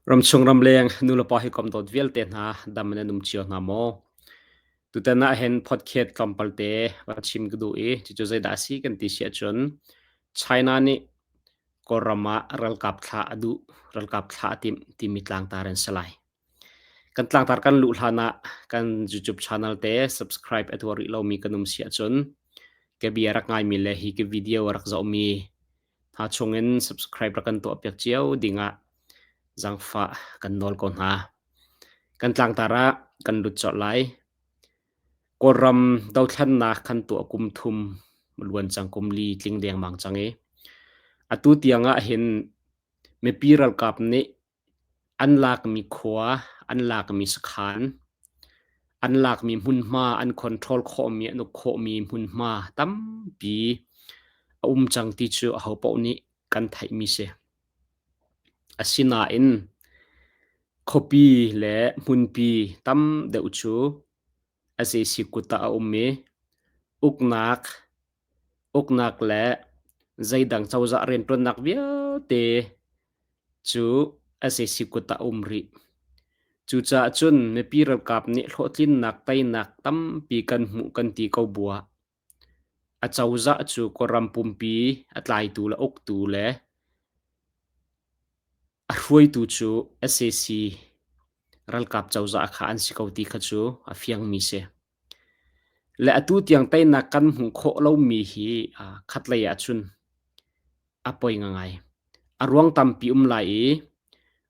Ramchung ramleng nulepa hi kom dawt vialte hna dam in an um cio hna maw? Tutan ah hin podcast tlawmpal te van chim ka duh i cucu zeidah a si kan ti si ahcun China nih Kawlram ah ralkap thlah a duh, ralkap thlah a timh timi tlangtar in si lai. Kan tlangtar kan luh hlan ah kan YouTube channel te subscribe a tuah rih lomi kan um si ahcun ka bia rak ngaimi le hi ka video a rak zohmi hna chungin subscribe rak kan tuahpiak cio dingah zaangfah kan nawl ko hna. Kan tlangtar ah kan lut colh lai. Kawlram dothlennak kan tuah kum thum luan cang kum li tling dengmang cang i atu tiang ah hin mipi ralkap nih An lakmi khua, an lakmi sakhan, an lakmi hmunhma, an control khawhmi, an uk khawhmi hmunhma tampi a um cang ti cu ahopaoh nih kan theihmi si. Asinain khuapi le hmunpi tam deuh cu sac kut ah a um i uknak, uknak le zeidang cozah rianṭuannak vialte cu sac kut ah a um rih. Cucaah cun mipi ralkap nih hlawhtlinnak teinak tampi kan hmuh kan ti ko buah acozah cu Kawlram pumpi a tlaitu le uktu le a hruaitu cu sac ralkap cozah kha an si ko ti kha cu a fiangmi si. Le atu tiang teinak kan hmuh khawh lomi hi khatlei ahcun a poi ngangai. A ruang tampi um lai i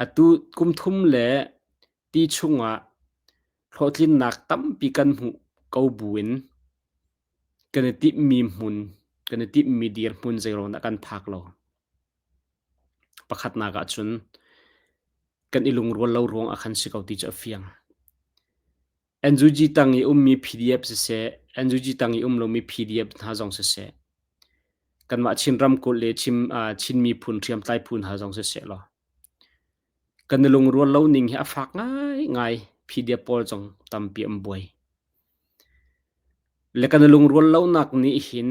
atu kum thum le ti chungah hlawhtlinnak tampi kan hmuh ko buin kan i timhmi hmun, kan i timhmi dirhmun zeiruang dah kan phak lo. Pakhatnak ahcun kan i lungrual lo ruang ah khan si ko ti cu a fiang. NUG tang i ummi PDF siseh, NUG tang i um lomi PDF hna zong siseh, kanmah Chin ramkulh le Chin, uh, Chin miphun hriamtlai phu hna zong siseh law, kan i lungrual lo ning hi a fak ngaingai PDF pawl zong tampi an buai. Le kan i lungrual lonak nih hin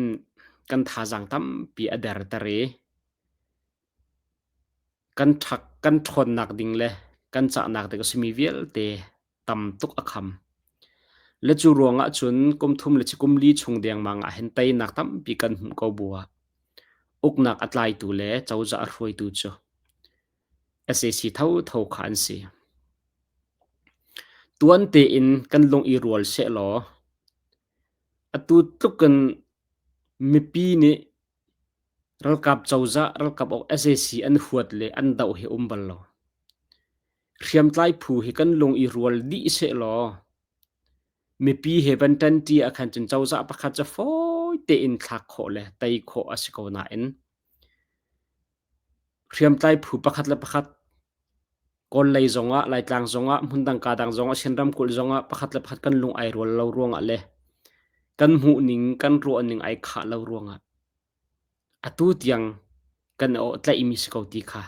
kan thazaang tampi a derter i kan ṭhak kan ṭhawnnak ding le kan cahnak ding a simi vialte tam tuk a kham. Le cu ruangah cun kum thum le kum li chung dengmang ah hin teinak tampi kan hmuh ko bu ah uknak a tlaitu le cozah a hruaitu cu sac thotho kha an si. Tuan tein kan lung i rual sehlaw atu tluk in mipi nih ralkap cozah ralkap awk sac an huat le an doh hi um bal lo. Hriamtlai phu hi kan lung i rual dih sehlaw mipi he van ṭanṭi ah khan cun cozah pakhat cu fawi tein thlak khawh le tei khawh a si ko nain hriamtlai phu pakhat le pakhat Kawl lei zongah, Laitlang zongah, hmundang kadang zongah, Chin ramkulh zongah pakhat le pakhat kan lung ai rual lo ruangah le kan hmuhning, kan ruahning ai khah lo ruangah atu tiang kan i tlaihmi si ko ti kha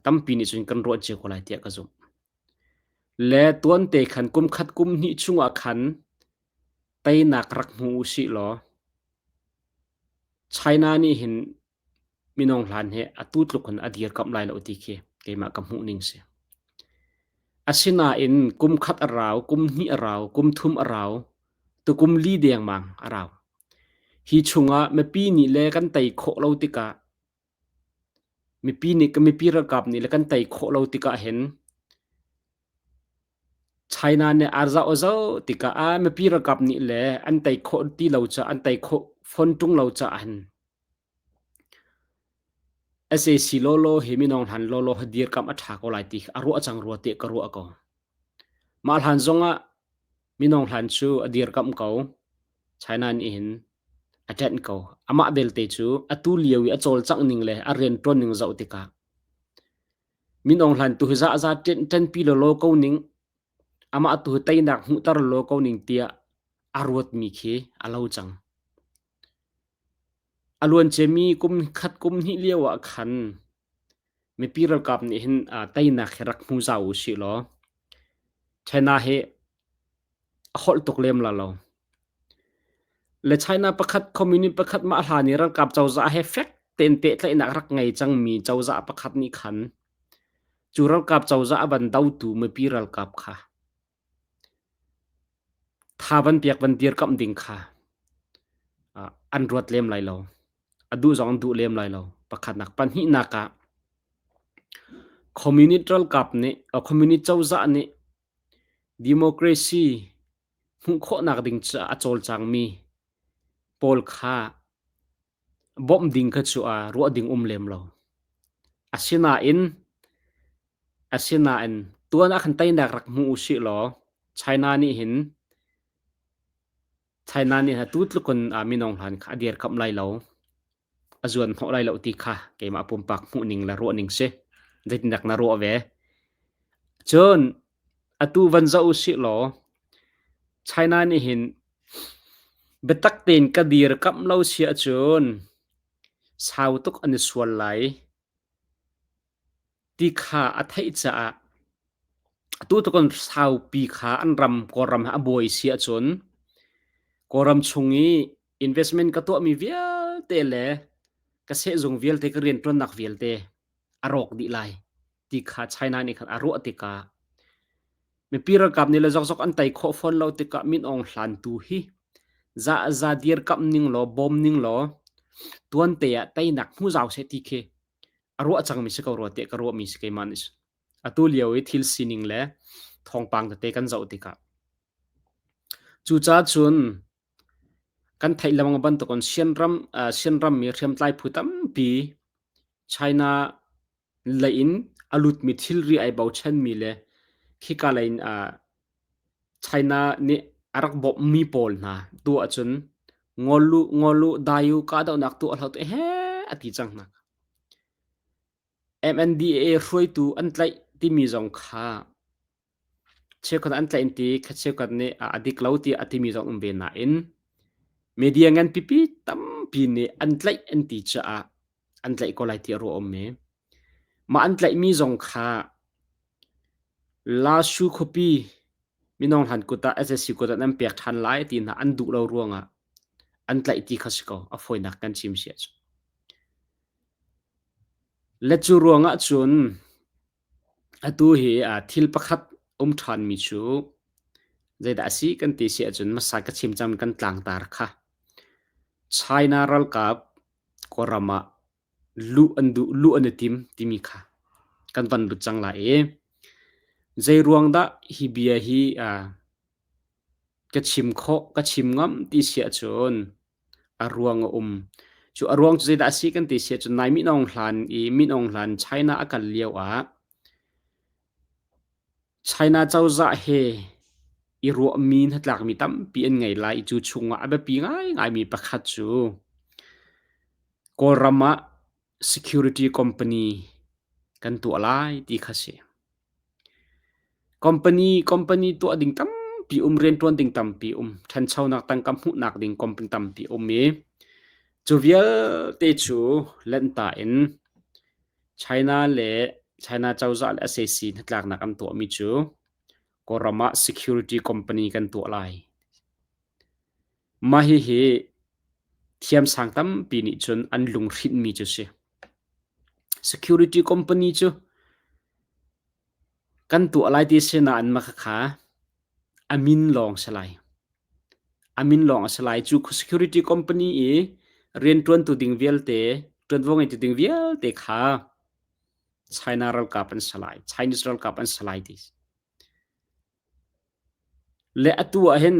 tampi nih cun kan ruah cio ko lai tiah ka zumh. Le tuante khan kum khat kum hnih chungah khan teinak rak hmu u sih law China nih hin minung hlan he atu tluk in a dirkamh lai lo ti khi keimah ka hmuh ning si. Asinain kum khat a rau, kum hnih a rau, kum thum a rau, tukum li dengmang a rau. Hi chungah mipi nih le kan tei khawh lo tikah mipi nih mipi ralkap nih le kan tei khawh lo tikah hin China nih ar zoh a zoh tikah ah mipi ralkap nih le an tei khawh ti lo caah an tei khawh fawn ṭung lo caah hin sac lawlaw hi minung hlan lawlaw hi dirkamh a ṭha ko lai ti a ruah cang rua tiah ka ruah ko. Mah hlan zongah minung hlan cu a dirkamh ko. China nih hin a ṭenh ko. Amah belte cu atu lio i a cawlcangh ning le a rianṭuan ning zoh tikah Min Aung Hlaing tu hi zahza ṭenpi lawlaw ko ning, amah tu hi teinak hmuhter lawlaw ko ning tiah a ruatmi khi a lo cang. A luanciami kum khat kum hnih lio ah khan mipi ralkap nih hin teinak hi rak hmu zau usih law China hi a holh tuk lem la lo. Le China pakhat communist pakhat mah hlan i ralkap cozah he fek tein pehtlaihnak rak ngei cangmi cozah pakhat nih khan. Cu ralkap cozah a van dotu mipi ralkap kha tha van piak van dirkamh ding kha an ruat lem lai lo. A duh zong an duh lem lai lo. Pakhatnak. Pahnihnak ah communist ralkap nih communist cozah nih democracy hmuh khawhnak ding caah a cawlcangmi pawl kha bawmh ding kha cu ruah ding um lem lo. Asinain asinain tuan ah khan teinak rak hmu usih law China nih hin China nih atu tluk in minung hlan kha a dirkamh lai lo. A zuan hnawh lai lo ti kha keimah pumpak hmuhning le ruahning si. Zeitindak na ruah ve? Cun atu van zoh usih law China nih hin biatak tein ka dirkamh lo si ahcun sau tuk an i sual lai ti kha a theih caah atu tluk in saupi kha an ram Kawlram he a buai si ahcun Kawlram chung i investment ka tuahmi vialte le ka sehzung vialte ka rianṭuannak vialte a rawk dih lai ti kha China nih khan a ruah tikah mipi ralkap nih le zokzok an tei khawh fawn lo tikah Min Aung Hlaing tu hi za dirkamh ning law bawm ning law tuante ah teinak hmu zau seh ti khi a ruah cangmi si ko rua tiah ka ruahmi si keimah nih atu lio i thil sining le thawngpang tete kan zoh tikah cucaah cun kan theih lengmang bantukin Sianram Sianram mi hriamtlai phu tampi China lei in a lutmi thilri ai bochanmi le khika lei in China nih a rak bawmhmi pawl hna tu ahcun ngol u ngol u dai u kahdohnak tuah hlah u heh a ti cang hna. MNDAA hruaitu an tlaih timi zong kha cheukhat an tlaih an ti, cheukhat nih a dik lo tiah a timi zong um ve nain media ngan pipi tampi nih an tlaih an ti caah an tlaih ko lai tiah ruah um i mah an tlaihmi zong kha Lashu khuapi minung hlan kut ah SSC kut ah nan pek ṭhan lai ti hna an duh lo ruangah an tlaih ti kha si ko a fawinak kan chim si ahcun. Le cu ruangah cun Atu hi thil pakhat um ṭhanmi cu zeidah a si kan ti si ahcun hmasa ka chim cang kan tlangtar kha China ralkap Kawlram ah luh an duh, luh an i tim timi kha kan van lut cang lai i zeiruang dah hi bia hi ka chim khawh, ka chim ngam ti si ahcun a ruang a um. Cu a ruang cu zeidah a si kan ti si ahcun nai Min Aung Hlaing i Min Aung Hlaing China a kal lio ah China cozah he i ruahmi hnatlakmi tampi an ngei lai i cu chungah a biapi ngaingaimi pakhat cu Kawlram ah security company kan tuah lai ti kha si. Company company tuah ding tampi um, rianṭuan ding tampi um, ṭhanchonak tangka hmuhnak ding company tampi um i cu vialte cu Lanta in China le China cozah le sac hnatlaknak an tuahmi cu Kawlram ah security company kan tuah lai. Mah hihi thiamsang tampi nih cun an lunghrinhmi cu si. Security company cu kan tuah lai ti si nain mah khakha a min lawng si lai. A min lawng a si lai. Cu security company i rianṭuantu ding vialte, ṭuanvo ngeitu ding vialte kha China ralkap an si lai. Chinese ralkap an si lai ti. Le atu ah hin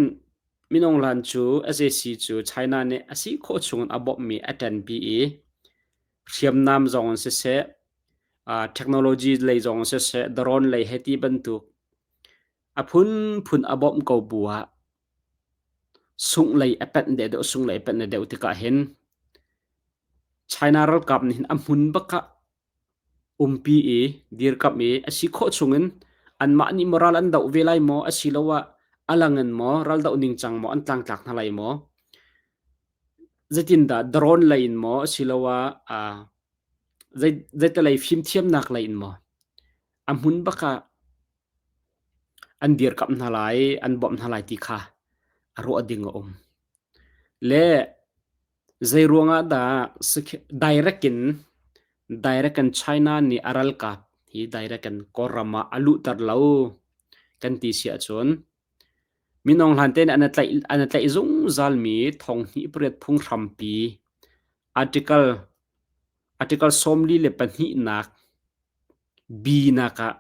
minung hlan cu sac cu China nih a si khawh chungin a bawmhmi a ṭanpi i hriamnam zong in siseh, technology lei zong in siseh, drone lei hei ti bantuk a phunphun a bawmh ko bu ah sungh lei a panh deuhdeuh, sungh lei a panh deuhdeuh tikah hin China ralkap nih hin a hmun bak ah umpi i dirkamh i a si khawh chungin anmah nih maw ral an doh ve lai maw asiloah a lang in maw raldoh ningcang maw an tlangtlak hna lai maw zeitindah drone lei in maw asiloah zeitalei fimthiamnak lei in maw a hmun bak ah an dirkamh hna lai an bawmh hna lai ti kha a ruah ding a um. Le zeiruang ah dah direct in direct in China nih a ralkap hi direct in Kawlram ah a luhter lo kan ti si ahcun Min Aung Hlaing te nih an i tlaih zungzalmi thonghnih pariat phunghrampi article article 42 B nak ah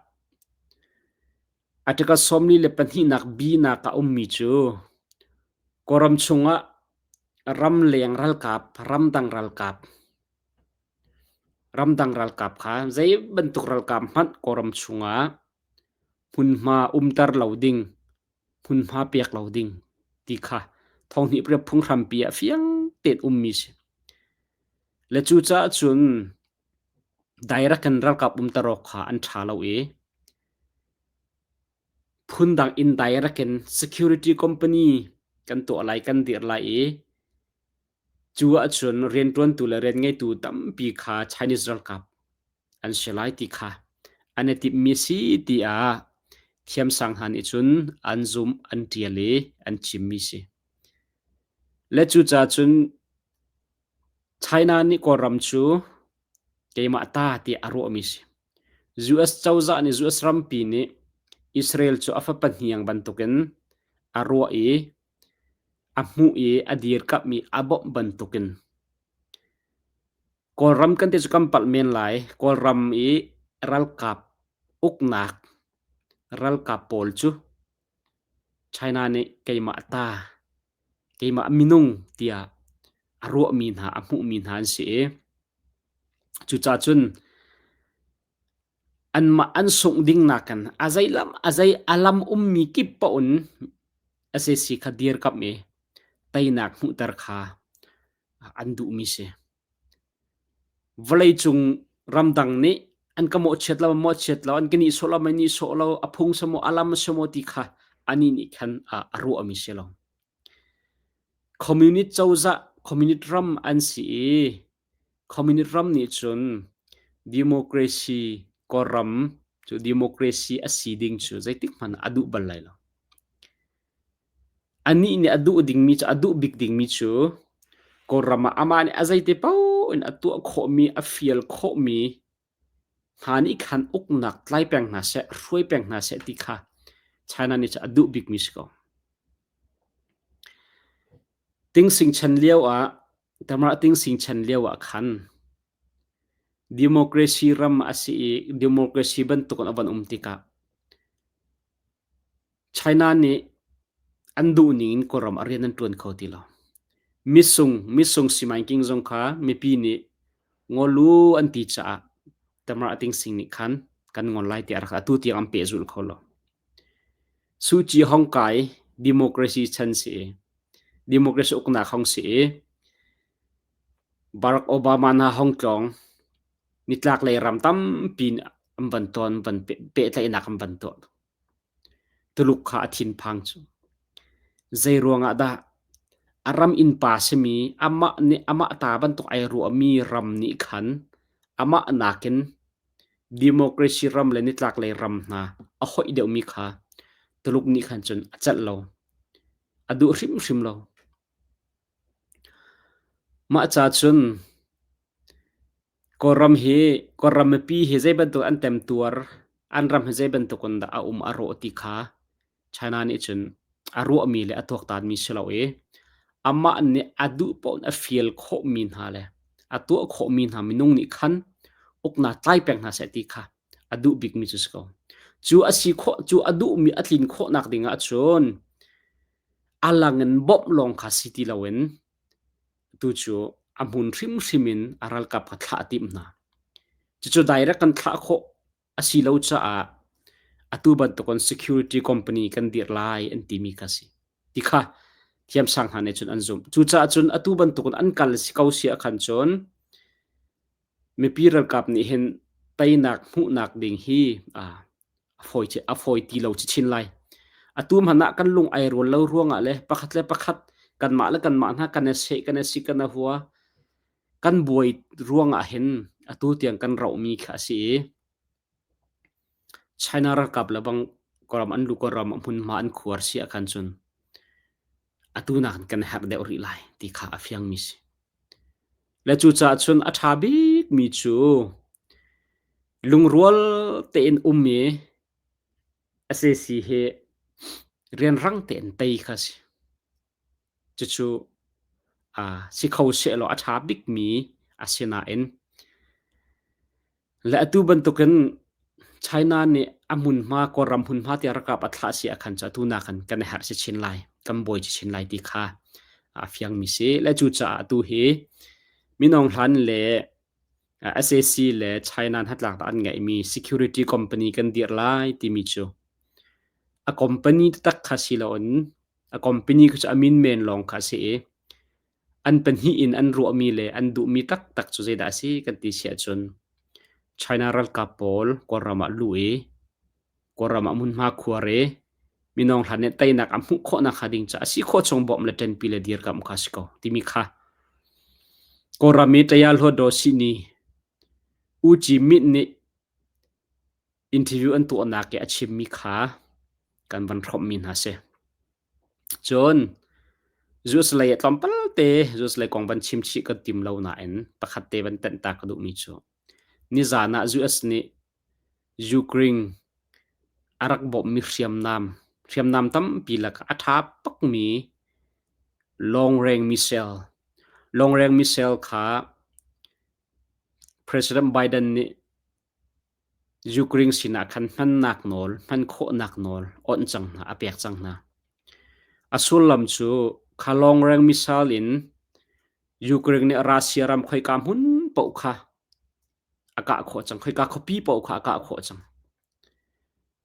article 42 nak B nak ah ummi cu Kawlram chungah ramleng ralkap ramdang ralkap ramdang ralkap kha zei bantuk ralkap hmanh Kawlram chungah hmunhma umter lo ding hmunhma pek lo ding ti kha thonghnih pariat phunghrampi ah fiang tein ummi si. Le cucaah cun direct in ralkap umter awk kha an ṭha lo i phundang in direct in security company kan tuah lai kan dirh lai i cu ahcun rianṭuantu le rian ngeitu tampi kha Chinese ralkap an si lai ti kha an i timhmi a si tiah thiamsang hna nih cun an zumh, an ṭial i an chimmi si. Le cucaah cun China nih Kawlram cu keimah ta tiah a ruahmi si. US cozah nih US rampi nih Israel cu a fapa hniang bantukin a ruah i a hmuh i a dirkamh i a bawmh bantukin Kawlram kan ti cu kan palh men lai. Kawlram i ralkap uknak ralkap pawl cu China nih keimah ta, keimah minung tiah a ruahmi hna, a hmuhmi hna an si i cucaah cun anmah an sungh ding nakin a zei lam a zei a lam ummi kip paoh in sac kha dirkamh i teinak hmuhter kha an duhmi si. Vawleicung ramdang nih an ka mawhchiat lo, mawhchiat lo, an ka nihsawh lo, mei nihsawh lo, a phung si maw, a lam si maw ti kha anih nih khan a ruahmi si lo. Communist cozah, communist ram an si i communist ram nih cun democracy Kawlram cu democracy a si ding cu zeitik hmanh ah a duh bal lai lo. Anih nih a duh dingmi cu a duh bik dingmi cu Kawlram ah amah nih a zeite paoh in a tuah khawhmi, a fial khawhmi hna nih khan uknak tlai peng hna seh, hruai peng hna seh ti kha China nih cun a duh bikmi si ko. Tingsing chan lio ah, Tamar Tingsing chan lio ah khan democracy ram a si i democracy bantuk in a van um tikah China nih an duhning in Kawlram ah rian an ṭuan kho ti lo. Misung, misung simanking zong kha mipi nih ngol u an ti caah Tamar Ating Singh nih khan kan ngol lai tiah a rak atu tiang an pehzulh kho lo. Suh Kyi hong kai democracy chan si i democracy uknak hong si i Barack Obama hna hong tlawng nitlaklei ram tampi an van ton van pehtlaihnak an van tuah. Tuluk kha a thinphang cu. Zeiruang ah dah a ram innpa simi amah nih amah ta bantuk ai ruahmi ram nih khan amah nakin democracy ram le nitlaklei ram hna a hoih deuhmi kha Tuluk nih khan cun a celh lo. A duh hrimhrim lo. Mah ca cun Kawlram hi Kawlram mipi hi zei bantuk an temtuar, an ram hi zei bantuk in dah a um a rawh ti kha China nih cun a ruahmi le a tuaktanmi si lo i amah nih a duh paoh in a fial khawhmi hna le a tuah khawhmi hna minung nih khan uknak tlai peng hna seh ti kha a duh bikmi cu si ko. Cu a si khawh cu a duhmi a tlin khawhnak ding ahcun a lang in bawmh lawng kha si ti loin Tu cu a hmun hrimhrim in a ralkap kha thlah a timh hna. Cucu direct kan thlah khawh a si lo caah atu bantukin security company kan dirh lai an timi kha si. Ti kha thiamsang hna nih cun an zumh. Cucaah cun atu bantukin an kal si ko si ahkhan cun mipi ralkap nih hin teinak hmuhnak ding hi a fawi a fawi ti lo chin lai. Atu hmanh ah kan lung ai rual lo ruangah le pakhat le pakhat kanmah le kanmah hna kan i seh kan i si kan i hua kan buai ruangah hin atu tiang kan rohmi kha a si i China ralkap le bang Kawlram an lu Kawlram ah hmunhma an khuar si ahkhan cun atu nakin kan herh deuh rih lai ti kha a fiangmi si. Le cucaah cun a ṭha bikmi cu. Lungrual tein um i sac hi rianrang tein tei kha a si. Cucu si kho sehlaw a ṭha bikmi a si nain le atu bantukin China nih a hmunhma Kawlram hmunhma tiah ralkap a thlah si ahkhan cu atu nakin kan i harh chin lai, kan buai chin lai ti kha a fiangmi si. Le cucaah atu hi Min Aung Hlaing le sac le China hnatlaknak an ngeihmi security company kan dirh lai timi cu a company taktak kha si loin a company cu a min men lawng kha a si i an pahnih in an ruahmi le an duhmi taktak cu zeidah a si kan ti si ahcun China ralkap pawl Kawlram ah luh i Kawlram ah hmunhma khuar i minung hlan nih teinak a hmuh khawhnak hnga ding cu a si khawh chung bawmh le ṭanpi le dirkamh kha a si ko timi kha Kawlram i Ṭaya-Hluttaw sihni U Ci Myint nih interview an tuahnak i a chimmi kha kan van hrawmhmi hna si. Cun US lei ah tlawmpal te US lei kong van chim chih kan tim lo nain pakhat te van tenh ta ka duhmi cu nizan ah US nih Ukraine a rak bawmhmi hriamnam hriamnam tampi lakah a ṭha bakmi lawngreng missile lawngreng missile kha President Biden nih Ukraine sinah khan hmannak nawl, hman khawhnak nawl awnh cang hna, a pek cang hna. A sullam cu kha lawngreng missile in Ukraine nih Russia ram khoika hmun paoh kha a kah khawh cang, khoika khuapi paoh kha a kah khawh cang.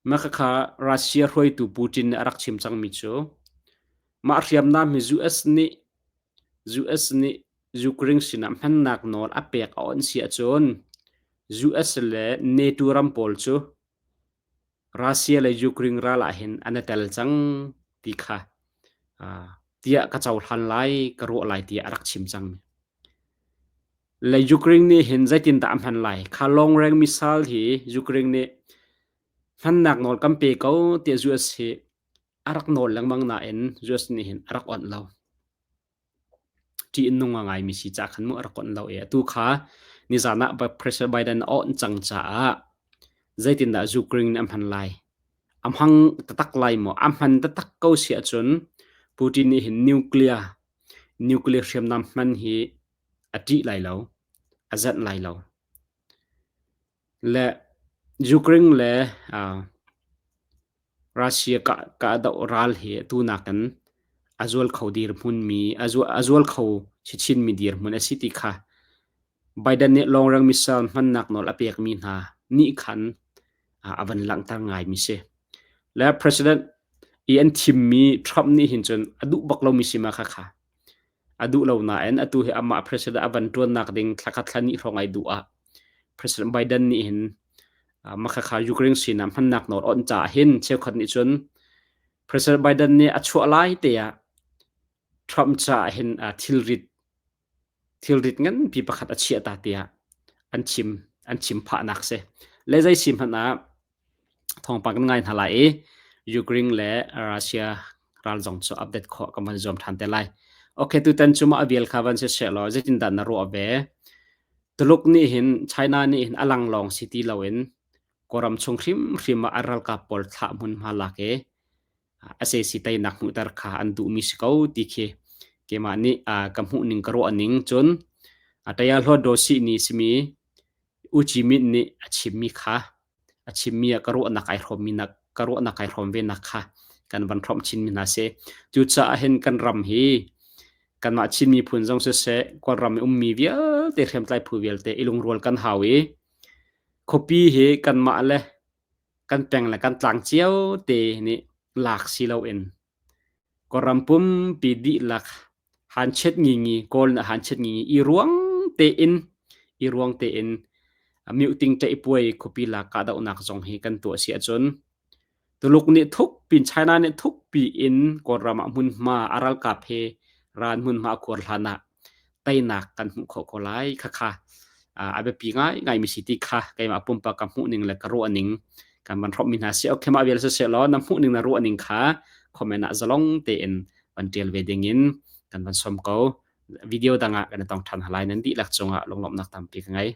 Mah khakha Russia hruaitu Putin nih a rak chim cangmi cu mah hriamnam hi US nih US nih Ukraine sinah hmannak nawl a pek a awnh si ahcun US le NATO ram pawl cu Russia le Ukraine ral ah hin an i tel cang ti kha tiah ka cohlan lai, ka ruah lai tiah a rak chim cang. Le Ukraine nih hin zeitindah a hman lai? Kha long-range missile hi Ukraine nih hmannak nawl kan pe ko tiah US hi a rak nawl lengmang nain US nih hin a rak onh lo. Ṭih in nung a ngaimi si caah khan mu a rak onh lo i atu kha nizan ah President Biden a onh cang caah zeitindah Ukraine nih a hman lai? A hmang taktak lai maw? A hman taktak ko si ahcun Putin nih hin nuclear nuclear hriamnam hman hi a ṭih lai lo, a zenh lai lo. Le Ukraine le Russia kahdoh ral hi atu nakin a zual kho dirhmunmi a zual kho chichinmi dirhmun a si ti kha Biden nih long-range missile hmannak nawl a pekmi hna nih khan a van langhter ngaimi si. Le President i an thimmi Trump nih hin cun a duh bak lomi si ma kha kha. A duh lo nain atu hi amah president a van ṭuannak ding thlakhat thla hnih hrawng ai duh ah President Biden nih hin makhakha Ukraine sinah hmannak nawl awnh caah hin cheukhat nih cun President Biden nih a chuah lai te ah Trump caah hin thilrit thilrit nganpi pakhat a chiah ta tiah an chim an chim phahnak si. Le zei si hmanh ah Thawngpang kan ngai hna lai i Ukraine le Russia ral zong cu update khawh kan van zuam ṭhan te lai. Okay, tutan cu mah a vial kha van si seh law zeitindah na ruah ve? Tuluk nih hin China nih hin a lang lawng si ti loin Kawlram chung hrimhrim ah a ralkap pawl thlah hmunhma lak i sac teinak hmuhter kha an duhmi si ko ti khi keimah nih ka hmuhning ka ruahning cun Tayalhawt Sihni simi U Ci Minh nih a chimmi kha a chimmi ah ka ruahnak ai hrawmmi nak ka ruahnak ai hrawm ve nak kha kan van hrawmh chinmi hna si. Cucaah hin kan ram hi kanmah Chin miphun zong siseh Kawlram i ummi vialte hriamtlai phu vialte i lungrual kan hau i khuapi hi kanmah le kan peng le kan tlang cio te nih lak si loin Kawlram pumpi dihlak hanchiat ngingi Kawl nih hanchiat ngingi i ruang tein i ruang tein mioting ṭaihpuai khuapi lak kahdohnak zong hi kan tuah si ahcun Tuluk nih thuk pin China nih thuk piin Kawlram ah hmunhma a ralkap he ran hmunhma a khuar hlan ah teinak kan hmuh khawh ko lai khakha a biapi ngaingai mi si ti kha keimah pumpak ka hmuh ning le ka ruah ning kan van hrawmh mi hna si okay mah vial siseh law na hmuh ning na ruah ning kha comment ah zalong tein van tial ve ding in kan van som ko video dang ah kan i tong than halai nan dihlak cungah lunglawmhnak tampi ka ngei.